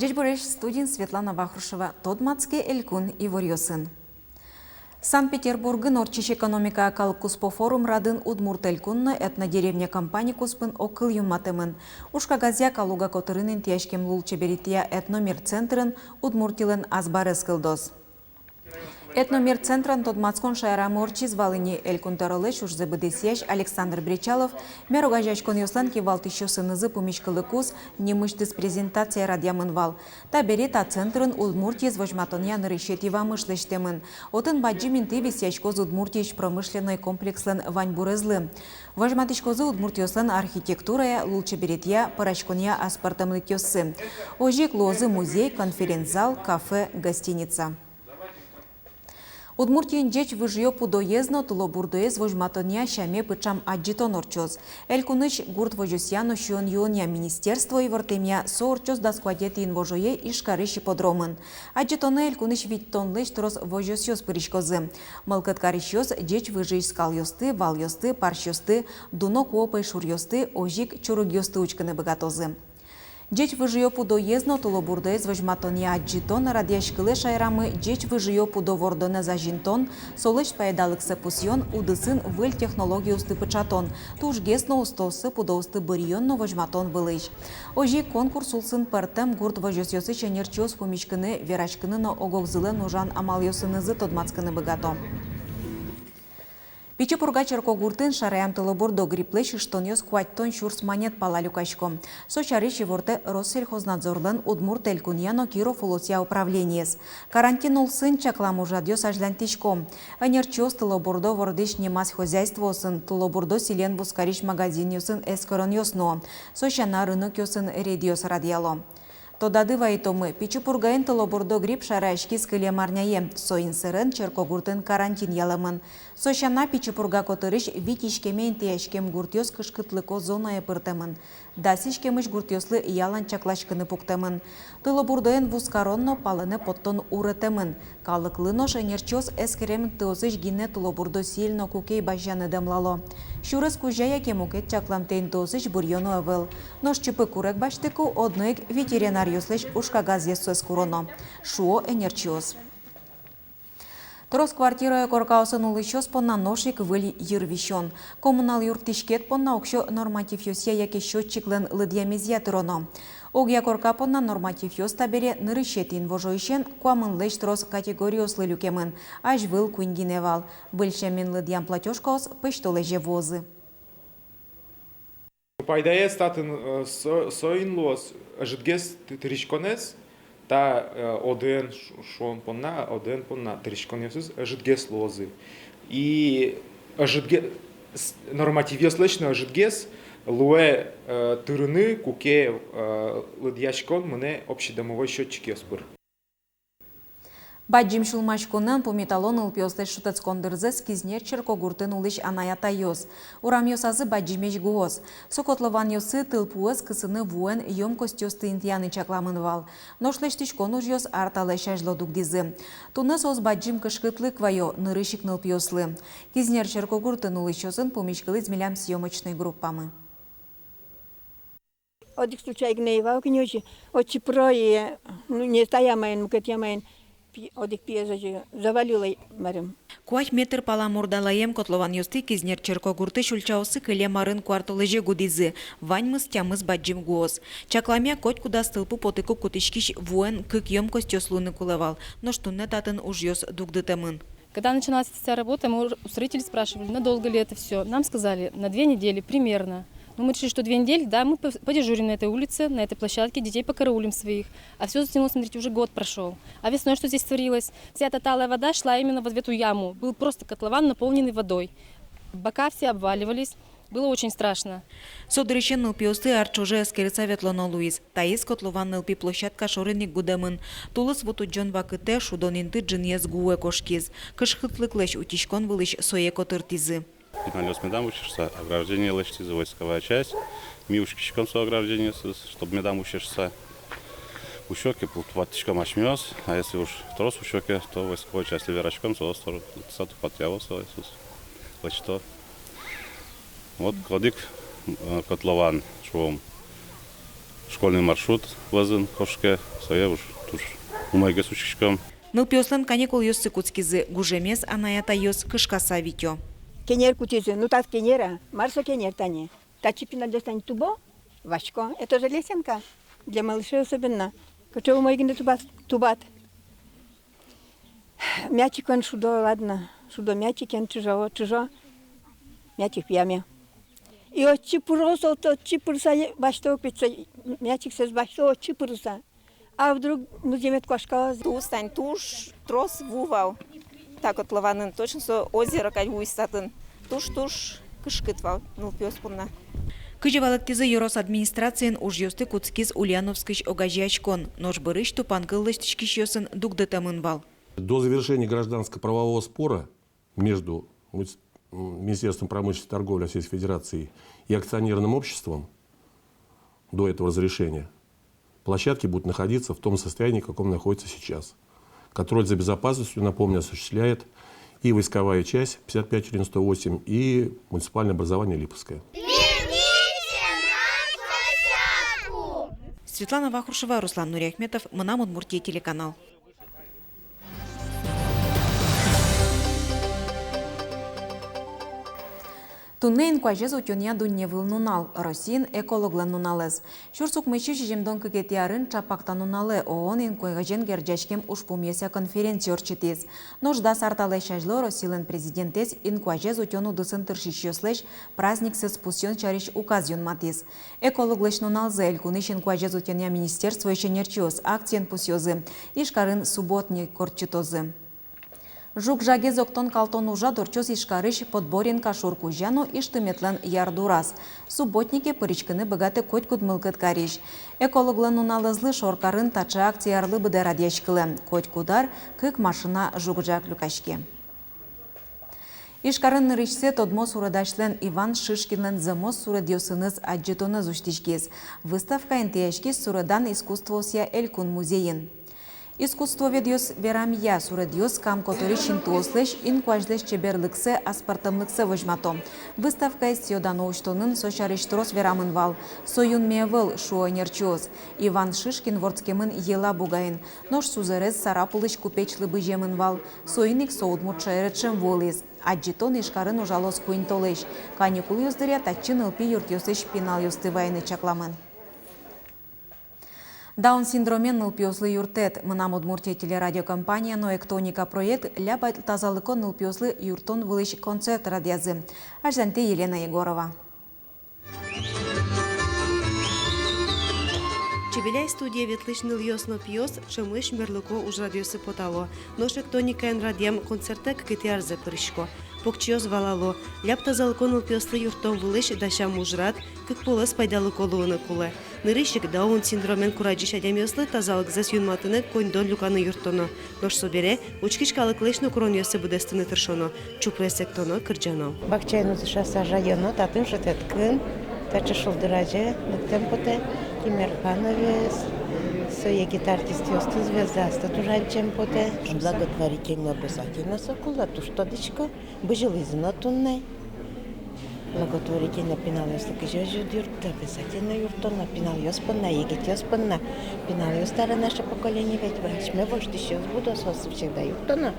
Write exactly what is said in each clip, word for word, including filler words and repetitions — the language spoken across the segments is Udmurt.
Ӟечбуресь! Студиын Светлана Вахрушева. Тодматске элькун иворъёсын. Санкт-Петербургын ортчись экономикая калыккуспо форум радын Удмурт Элькун но «Этнодеревня» компани куспын огкыл юнматэмын. Ужкагазъя «Калуга» котырын интыяськем лулчеберетъя «Этномир» центрын Удмуртилэн азбарез кылдоз. «Этномир» центрен тодматскон шаерамы ортчиз вал ини. Элькун тӧролэсь ужзэ быдэсъясь Александр Бречалов мер огазеяськонъёслэн кивалтӥсьёсынызы пумиськылыкуз нимысьтыз презентация радъямын вал. Табере та центрын Удмуртиез возьматонъя нырысетӥ вамыш лэсьтэмын. Отын бадӟым инты висъяськоз Удмуртиысь промышленной комплекслэн ваньбурезлы. Возьматӥськозы удмуртъёслэн архитектурая, лулчеберетъя, пӧраськонъя аспӧртэмлыкъёссы. Озьы ик луозы музей, конференц-зал, кафе, гостиница. Удмуртиын ӟеч выжыё пудоез но тылобурдоез возьматонъя сяме пыӵам адӟытон ортчоз. Элькунысь гурт возёсъя но сиён-юонъя министерство ивортэмъя, со ортчоз дас куатетӥ инвожое Ижкарысь ипподромын. Адӟытонэ элькунысь витьтонлэсь трос возёсъёс пыриськозы. Мылкыд карисьёс ӟеч выжыысь скалъёсты, валъёсты, парсьёсты, дуно куо пӧйшуръёсты, озьы ик чурыгъёсты учкыны быгатозы. Ӟеч выжыё пудоез но тылобурдоез возьматонъя адӟытон радъяськылэ шаерамы ӟеч выжыё пудо вордонэз азинтон, солэсь пайдалыксэ пусъён, удысын выль технологиосты пыӵатон, тужгес но устоосыз пудоосты быръён но возьматон вылысь. Озьы ик конкурс улсын пӧртэм гурт возёсъёсысь ӧнерчиос пумиськыны, вераськыны но ог-огзылэн ужан амалъёсынызы тодматскыны быгато. Пичи Пурга черкогуртын шараям тылобурдо грипплэсь ыштонъёс куатьтон сюрс манет пала люкасько. Со сярысь ивортэ Россельхознадзорлэн Удмурт Элькунъя но Киров улосъя управлениез. Карантин улсын чаклам ужрадъёс азьланьтӥсько. Ӧнерчиос тылобурдо вордӥсь нимаз хозяйствоосын, тылобурдо сӥлен вузкарись магазинъёсын эскеронъёс нуо. Со сяна рынокъёсын рейдъёс радъяло. Тодады вайытомы, Пичи Пургаын тылобурдо грипп шараяськиз кылем арняе. Соин сэрен черкогуртын карантин ялэмын. Со сяна Пичи Пурга котырысь вить иськеме интыяськем гуртъёс кышкытлыко зонае пыртэмын. Дас иськемысь гуртъёслы ялан чакласькыны пуктэмын. Тылобурдоен вузкарон но палэнэ поттон уретэмын. Калыклы нош ӧнерчиос эскерем интыосысь гинэ тылобурдо сӥль но кукей басьяны дэмлало. Сюрес кузя яке мукет чакламтэ интыосысь быръёно ӧвӧл. Нош чипы курег басьтыку одно ик ветеринаръёслэсь ужкагазъёссэс куроно, шуо ӧнерчиос. Трос квартирая коркаосын улӥсьёс понна нош ик выль йыр висён. Коммунал юрттӥськет понна уксё нормативъёсъя яке счётчиклэн лыдъямезъя тыроно. Огъя корка понна нормативъёс табере нырысетӥ инвожоысен куамынлэсь трос категориослы люкемын, азьвыл куинь гинэ вал. Выль сямен лыдъям платёжкаос пӧсьтолэзе вуозы. Пайдаез татын, э, со-, соин луоз, ӧжытгес ты-, тырӥськонэз, та, э, ОДН ш-, шуон понна, ОДН понна тырӥськонъёсыз ӧжытгес луозы. И ӧжытге-, с-, нормативъёслэсь но ӧжытгес луэ, э, тырыны, куке, э, лыдъяськон мынэ общедомовой счётчикъёс пыр. Бадӟым сюлмаськонэн пумитало нылпиослэсь шутэтскон дырзэс Кизнер черкогуртын улӥсь анай-атайёс. Урамъёсазы бадӟымесь гуос. Со котлованъёсы тылпуэз кысыны вуэн ёмкостьёсты интыяны чакламын вал. Нош лэсьтӥськон ужъёс ар талэсь азьло дугдӥзы. Туннэ соос бадӟым кышкытлык вайо нырысь ик нылпиослы. Кизнер черкогуртын улӥсьёсын пумиськылӥз милям съёмочной группамы. Одӥг случай гинэ ӧй вал ке, озьы, отчы пыро и, ну, не та ямаен, мукет ямаен, пи-, одӥг пиез озьы завалило, марым. Куать метр пала мурдалаем котлованъёсты Кизнер черкогуртысь ульчаосы кылем арын куартолэзе гудӥзы, ваньмыз тямыс бадӟым гуос. Чакламъя, котькудаз тылпу потыку кутӥськись вуэн кык ёмкостьёс луыны кулэ вал, нош туннэ татын ужъёс дугдытэмын. Когда начиналась эта вся работа, мы у, у строителей спрашивали, надолго ли это всё. Нам сказали, на две недели примерно. Ну, мы решили, что две недели, да, мы по-, подежурим на этой улице, на этой площадке, детей покараулим своих. А всё затянулось, смотрите, уже год прошёл. А весной что здесь творилось? Вся эта талая вода шла именно вот в эту яму. Был просто котлован, наполненный водой. Бока все обваливались. Было очень страшно. Со дырысен нылпиосты ар ӵоже эскерыса ветлоно луиз. Таиз котлован нылпи площадка шорын ик гудэмын. Тулыс ву тудӟон вакытэ шудон инты ӝыныез гуэ кошкиз. Кышкытлыклэсь утиськон вылысь сое котыртӥзы. Пиналъёс медам ущешса, ограждение лэсьтӥзы, войсковая часть. Ми учкиськом со ограждениосыз, чтоб медам ущешса. Усё ке, пу-, тупатӥськом асьмеос, а если уж трос усё ке, то войсковой частьлы вераськом, соос тоже тупатъяло соосыз. Лэсьто. Вот одӥг, э, котлован, шуом, ш-, Школьный маршрут вӧзын кошке, сое уж туж умойгес учкиськом. Нылпиослэн каникулъёссы кутскизы, гужемез анай-атайёс кышкаса витё. Кенер кутӥзы, ну тат кенер-а, мар со кенер тани. Татчы пиналъёс тани тубо, васько. Это же лесенка для малышей особенно. Кыӵе умой гинэ тубат, тубат. Мячикэн шудо, ладно, шудо мячикен, чыжо, чыжо, мячик пияме. И отчы пыро со, отчы пырыса е-, басьто, кыӵе мячиксэс басьто, отчы пырыса. А вдруг музъемед куашкалоз? Туж тань, туж трос ву вал. Так вот лаванын, точно со озеро кадь вуиз татын. Туж-туж кышкыт вал нылпиос понна. Кызьы валэктӥзы ёрос администрациын, ужъёсты кутскиз Ульяновскысь огазеяськон, нош бӧрысь тупанкыл лэсьтӥськисьёсын дугдытэмын вал. До завершения гражданско-правового спора между муници-, м, Министерством промышленности и торговли Российской Федерации и акционерным обществом до этого разрешения площадки будут находиться в том состоянии, в каком находятся сейчас. Контроль за безопасностью, напомню, осуществляет и войсковая часть пятьдесят пять один сто восемь, и муниципальное образование Липовское. Светлана Вахрушева, Руслан Нуриахметов, «Мынам Удмуртие» телеканал. Туннэ инкуазез утёнъя дунневыл нунал, Россиын экологлэн нуналэз. Сюрс укмыссю сизьымдон кыкетӥ арын ӵапак та нуналэ ООН инкуазен герӟаськем ужпумъёсъя конференция ортчытӥз. Нош дас ар талэсь азьло Россилэн президентэз инкуазез утён удысын тыршисьёслэсь праздниксэс пусъён сярысь указ юнматӥз. Экологлэсь нуналзэ элькунысь инкуазез утёнъя министерствоысь ӧнерчиос акциен пусъёзы, Ижкарын субботник ортчытозы. Жуг-жагез октон-калтон ужрад ортчоз Ижкарысь Подборенка шур кузя но Ижтыметлэн ярдураз. Субботнике пыриськыны быгатэ котькуд мылкыд карись. Экологлэн нуналэзлы шоркарын таӵе акция арлы быдэ радъяськылэ. Котькуд ар кык машина жуг-жаг люкаське. Ижкарын нырысьсэ тодмо суредасьлэн Иван Шишкинлэн зэмос суредъёсыныз адӟытонэз усьтӥськиз. Выставка интыяськиз суредан искусствоосъя элькун музейын. Искусствоведъёс верамъя, суредъёс Кам котырысь интыослэсь инкуазьлэсь чеберлыксэ, аспӧртэмлыксэ возьмато. Выставкаез сӥё-дано усьтонын со сярысь трос верамын вал. Со юнме ӧвӧл, шуо ӧнерчиос. Иван Шишкин вордскемын Елабугаын, нош сузэрез Сарапулысь купечлы быземын вал. Соин ик со удмурт шаере ӵем вуылӥз. Адӟытон Ижкарын ужалоз куинь толэзь. Каникулъёс дыръя татчы нылпи юртъёсысь пиналъёсты вайыны чакламын. Даун синдромен нылпиослы юрттэт. «Мынам Удмуртие» телерадиокомпания но «Эктоника» проект ляб тазалыко нылпиослы юрттон вылысь концерт радъязы. Азьланьтэ Елена Егорова. «Чебеляй» студие ветлӥсь нылъёс но пиос ӵемысь мерлыко ужрадъёсы потало. Нош «Эктоникаен» радъям концертэ кыкетӥ арзэ пырисько. Покчиос валало: ляб тазалыко нылпиослы юрттон вылысь дасям ужрад кык полэс пайдалыко луыны кулэ. Нырысь ик Даун синдромен курадӟись адямиослы тазалыкзэс юнматыны коньдон люканы юрттоно. Нош собере учкись калыклэсь но куронъёссы быдэстыны тыршоно, чупрес эктоно, кырӟано. Бакчаын узыса сажаёно, татын шутэтскын, таӵе шулдыр азе лыктэм потэ. Тимерхановез, со егит артистъёсты, звездаосты туж адӟем потэ. Благотворительно, обязательно со кулэ, туж тодӥсько. Бызьылӥзы но туннэ. Благотворительно пиналъёслы кызьы озьы уд юртты, обязательно юрттоно, пиналъёс понна, егитъёс понна. Пиналъёс — тара наше поколение ведь, асьме воштӥсьёс будо, соос всегда юрттоно.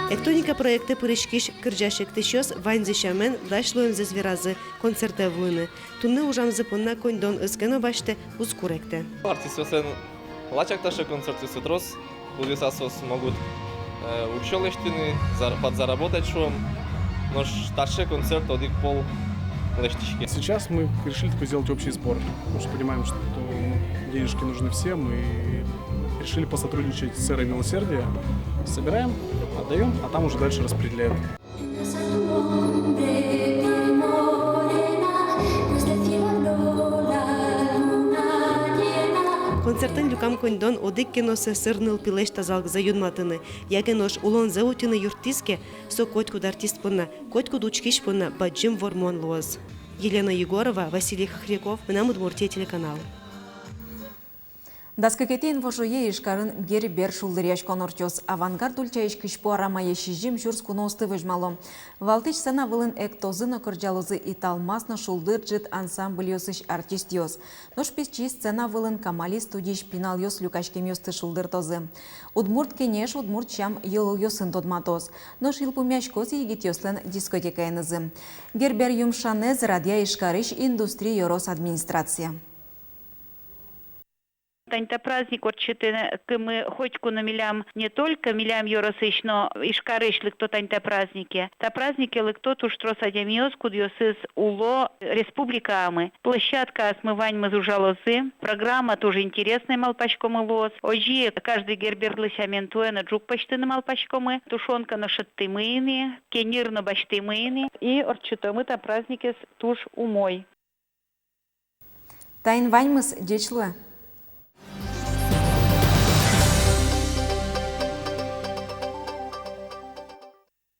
«Эктоника» проектэ пыриськись кырӟась-эктӥсьёс ваньзы сямен дась луэмзэс веразы концертэ вуыны. Туннэ ужамзы понна коньдон ӧз ке но басьтэ, уз курег тэ. Артистъёслэн лачак таӵе концертъёссы трос, кудъёсаз соос могут, э, уксё лэсьтыны, зар-, подзаработать, шуом. Нош таӵе концерт одӥг пол лэсьтӥське. Сейчас мы решили такой сделать общий сбор, потому что понимаем, что, ну, денежки нужны всем, и решили посотрудничать с «Сферой милосердия». Собираем, отдаём, а там уже дальше распределяем. Концертын люкам коньдон одӥг ке но сэсыр нылпилэсь тазалыкзэ юнматыны, яке нош улонзэ утьыны юрттӥз ке, со котькуд артист понна, котькуд учкись понна бадӟым вормон луоз. Елена Егорова, Василий Хохряков, «Мынам Удмуртие» телеканал. Дас кыкетӥ инвожое Ижкарын Гербер шулдыръяськон ортчоз. «Авангард» ульчаысь Кызьпу арамае сизьым сюрс куноосты возьмало. Валтӥсь сцена вылын эктозы но кырӟалозы «Италмас» но «Шулдыр ӝыт» ансамбльёсысь артистъёс. Нош пичи сцена вылын «Камали» студиысь пиналъёс люкаськемъёсты шулдыртозы. «Удмурт кенеш» удмурт сям йылолъёсын тодматоз. Нош йылпумъяськоз егитъёслэн дискотекаенызы. Гербер юмшанэз радъя Ижкарысь Индустри ёрос администрация. Тани та праздник ортчытыны, кымы хоть ку но милям, не только милям ёросысь, но Ижкарысь лыкто тани та празднике. Та празднике лыкто туж трос адямиос, кудъёсыз уло республикаямы. Площадкаосмы ваньмыз ужалозы. Программа туж интересной, малпаськомы, луоз. Озьы ик каждый Герберлы сямен туэ но ӝук пӧзьтыны малпаськомы. Тушонка но шедьтӥмы ини, кеньыр но басьтӥмы ини. И ортчытомы та праздникез туж умой. Таин ваньмыз, ӟеч луэ.